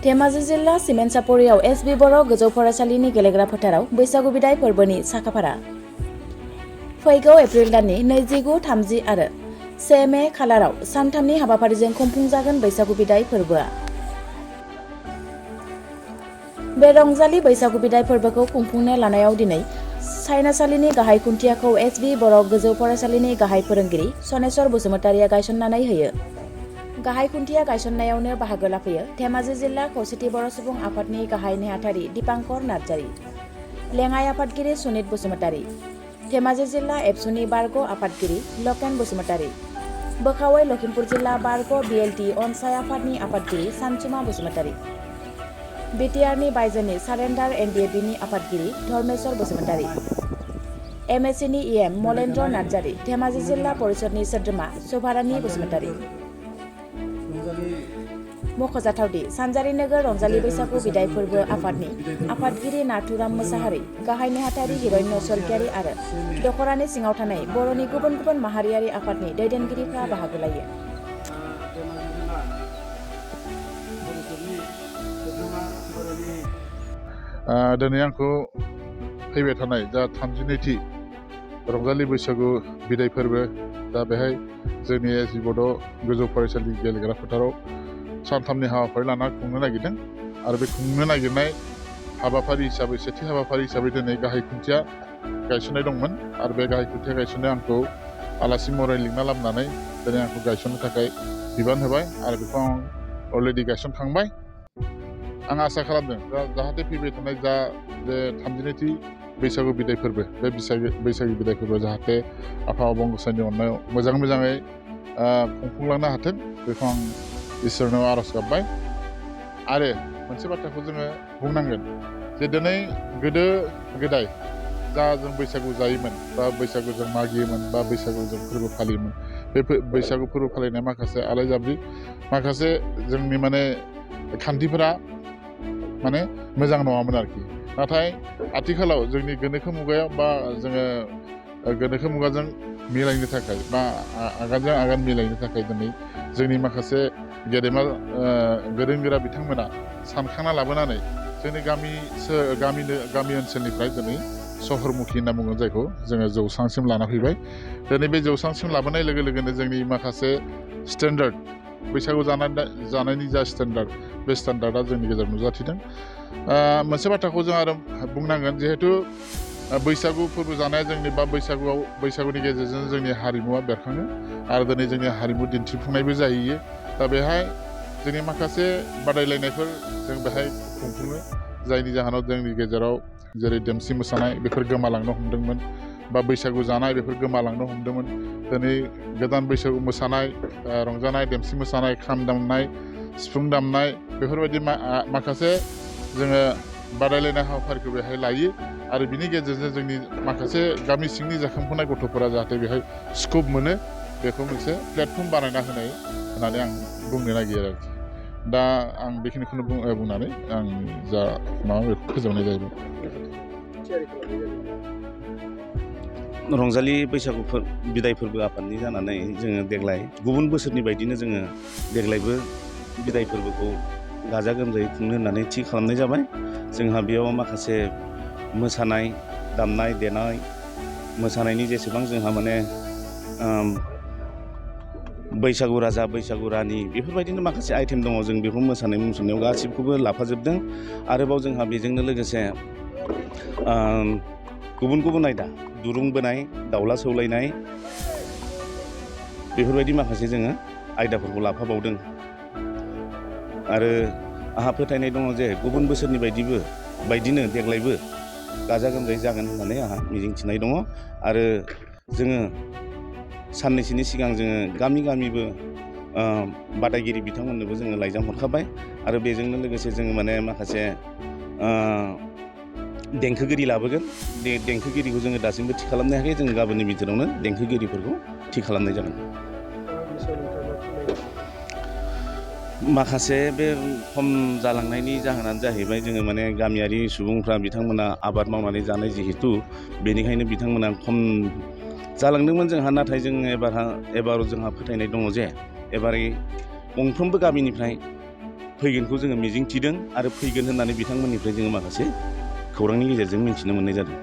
धेमाजि जिल्ला सिमेन्टसापरियाव एसबि बर' गोजौ फरायसालिनि गेलेग्रा फोथाराव बैसागु बिदाय फोरबोनि साखाफारा। फैगौ एप्रिल दाननि 29, 30 आरो 1 मे खालाराव सानथामनि हाबाफारिजों खुंफुंजागोन बैसागु बिदाय फोरबोआ। बे रंजालि बैसागु बिदाय फोरबोखौ खुंफुंनो लानायाव दिनै सायनासालिनि गाहाय खुन्थियाखौ एसबि बर' गोजौ फरायसालिनि गाहाय फोरोंगिरि सनेस्वर बसुमतारिया गायसननानै होयो। गाहाय खुन्थिया गायसननायावनो बाहागो लाफैयो धेमाजि जिल्ला खौसेथि बर' सुबुं आफादनि गाहाय नेहाथारि दीपांकर नार्जारी, लेङाइ आफादगिरि सुनित बसुमतारी, धेमाजि जिल्ला एबसुनि बारग' आफादगिरि लकेन बसुमतारी, बोखावै लखिमपुर जिल्ला बारग' बिएलटि अनसाय आफादनि आफादगिरि सानसुमा बसुमतारी, बिटिआरनि बायजोनि सारेन्डार एनडिएफबिनि आफादगिरि धर्मेश्वर बसुमतारी, एमएससिनि इएम मलेन्द्र नार्जारी, धेमाजि जिल्ला परिषदनि सोद्रोमा शभारानी बसुमतारी। मख'जाथावदि सानजारि नोगोर रंजालि बैसागु बिदाय फोरबो आफादनि आफादगिरि नाथुराम मोसाहारि, गाहाय नेहाथारि हिरण्य स्वर्गियारि आरो दख'रानि सिङाव थानाय बर'नि गुबुन गुबुन माहारियारि आफादनि दैदेनगिरिफ्रा बाहागो लायो। दिनै आंखौ फैबाय थानाय जा 32थि रंजालि बैसागु बिदाय फोरबो दा बेहाय जोंनि एसबि बर' गोजौ फरायसालि गेलेग्रा फोथाराव सानथामनि हाबाफारि लाना खुंनो नागिरदों आरो बे खुंनो नागिरनाय हाबाफारि हिसाबै सेथि हाबाफारि हिसाबै दिनै गाहाय खुन्थिया गायसननाय दंमोन आरो बे गाहाय खुन्थिया गायसननाया आंखौ आलासि महरै लिंना लाबोनानै दिनै आंखौ गायसननो थाखाय बिबान होबाय आरो बेखौ आं अलरेडि गायसनखांबाय। आं आसा खालामदों जाहाथे फैबाय थानाय जा बे 32थि बैसागु बिदाय फोरबो बे बैसागु बिदाय फोरबो जाहाथे आफा अबं गसाइनि अननायाव मोजाङै खुंफुंलांनो हाथों बेखौ आं इसोरनाव आरज गाबबाय। आरो मोनसे बाथ्राखौ जोङो बुंनांगोन जे दिनै गोदो गोदाय जा जों बैसागु जायोमोन बा बैसागु जों मागियोमोन बा बैसागु जों फोरबो फालियोमोन बे बैसागु फोरबो फालिनाय माखासे आलायजाब्रि माखासे जोंनि खान्थिफोरा मोजां नङामोन आरोखि। नाथाय आथिखालाव जोंनि गोनोखो मुगायाव बा जोङो गोनोखो मुगाजों मिलायनो थाखाय बा आगानजों आगान मिलायनो थाखाय दिनै जोंनि माखासे गेदेमा गोरों गोरा बिथांमोना सानखांना लाबोनानै जोंनि गामि ओनसोलनिफ्राय दिनै सहरमुखि होनना बुङो जायखौ जोङो जौस्रांसिम लाना फैबाय। दिनै बे जौस्रांसिम लाबोनाय लोगो लोगोनो जोंनि माखासे स्टेन्डार्ड बैसागु जानायनि जा स्टेन्डार्ड बे स्टेन्डार्डआ जोंनि गेजेराव नुजाथिदों। मोनसे बाथ्राखौ जों आरो बुंनांगोन जिहेथु बैसागु फोरबो जानाया जोंनि बैसागुनि गेजेरजों जोंनि हारिमुवा बेरखाङो आरो दिनै जोंनि हारिमु दिन्थिफुंनायबो जाहैयो। दा बेहाय जोंनि माखासे बादायलायनायफोर जों बेहाय खुंफुङो जायनि जाहोनाव जोंनि गेजेराव जेरै देमसि मोसानाय बेफोर गोमालांनो हमदोंमोन बा बैसागु जानाय बेफोर गोमालांनो हमदोंमोन। दिनै गोदान बैसागु मोसानाय रंजानाय देमसि मोसानाय खाम दामनाय सिफुं दामनाय बेफोरबायदि माखासे जोङो बादायलायनाय हाबाफारिखौ बेहाय लायो आरो बिनि गेजेरजों जोंनि माखासे गामि सिंनि जाखांफुनाय गथ'फोरा जाहाथे बेहाय स्कप मोनो बेखौ मोनसे प्लेटफर्म बानायना होननानै आं बुंनो नागिरो आरोखि। दा आं बेखिनिखौनो बुंनानै आं जा बेखौ फोजोबनाय जाहैबाय। रंजालि बैसागु बिदाय फोरबो आफादनि जानानै जोङो देग्लाय गुबुन बोसोरनि बायदिनो जोङो देग्लायबो बिदाय फोरबोखौ गाजा गोमजायै खुंनो होननानै थि खालामनाय जाबाय। जोंहा बेयाव माखासे मोसानाय दामनाय देनाय मोसानायनि जेसेबां जोंहा बैसागु राजा बैसागु रानि बेफोरबायदिनो माखासे आइटेम दङ। जों बेखौ मोसानाय मुसुरनायाव गासिबखौबो लाफाजोबदों। आरोबाव जोंहा बेजोंनो लोगोसे गुबुन गुबुन आयदा दुरुं बोनाय दाउला सौलायनाय बेफोरबायदि माखासे जोङो आयदाफोरखौ लाफाबावदों। आरो आंहा फोथायनाय दङ जे गुबुन बोसोरनि बायदिनो देग्लायबो गाजा गोमजायै जागोन होननानै आंहा मिजिंथिनाय दङ। आरो जोङो साननैसोनि सिगां जोङो गामिबो बादायगिरि बिथांमोननोबो जोङो लाइजाम हरखाबाय आरो बेजोंनो लोगोसे जोङो माखासे देंखोगिरि लाबोगोन। देंखोगिरिखौ जोङो दासिमबो थि खालामनो हायाखै। जों गाबोननि बिथोरावनो देंखोगिरिफोरखौ थि खालामनाय जागोन। माखासे बे खम जालांनायनि जाहोनानो जाहैबाय जोङो गामियारि सुबुंफ्रा बिथांमोना आबाद मावनानै जानाय जिहेतु बेनिखायनो बिथांमोना खम जालांदोंमोन जोंहा। नाथाय जोङो एबाराव जोंहा फोथायनाय दङ जे एबारै गंफ्रोमबो गामिनिफ्राय फैगोनखौ जोङो मिजिंथिदों आरो फैगोन होननानै बिथांमोननिफ्राय जोङो माखासे खौरांनि गेजेरजों मिन्थिनो मोननाय जादों।